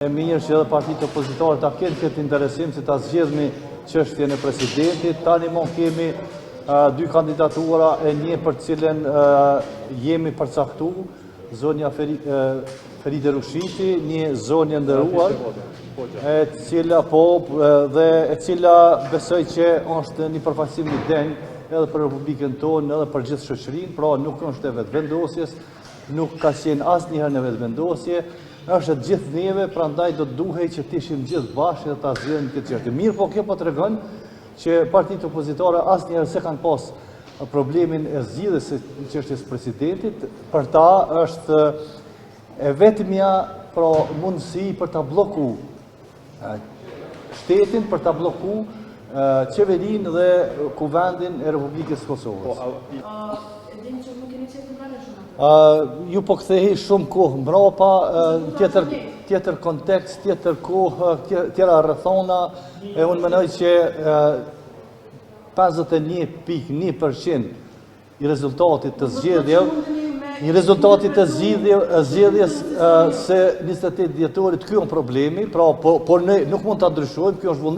E mirë që edhe partitë opozitare ta kenë këtë interesim që ta zgjidhmi çështjen e presidentit. Tani mo kemi dy kandidatura e një për cilën jemi përcaktu, zonja Feride Rushiti, një zonjë e nderuar, e cila po dhe e cila besoj që është një përfaqësim i denjë edhe për Republikën tonë, edhe për gjithë shoqërinë, pra nuk është e vetëvendosjes, nuk ka qenë asnjëherë në vetëvendosje, është e gjithë neve, prandaj do të duhej që të ishim gjithë bashkë dhe ta zgjidhim këtë çështje. Mirëpo kjo po tregon që partitë opozitare asnjëherë s'e kanë pas problemin e zgjidhjes së çështjes presidentit, për ta është e vetmja pra mundësi për ta blloku shtetin, për ta blloku qeverinë dhe kuvendin e Republikës së Kosovës. Po, Ju po ktheheni shumë kohë mbrapa, tjetër, tjetër kontekst, tjetër kohë, tjera rrethana, e unë mendoj që 51.1% i rezultatit të zgjedhjeve, i rezultatit të zgjedhjes së 28 dhjetorit, ky është problemi, pra, po, por ne nuk mund ta ndryshojmë, ky është vullnet.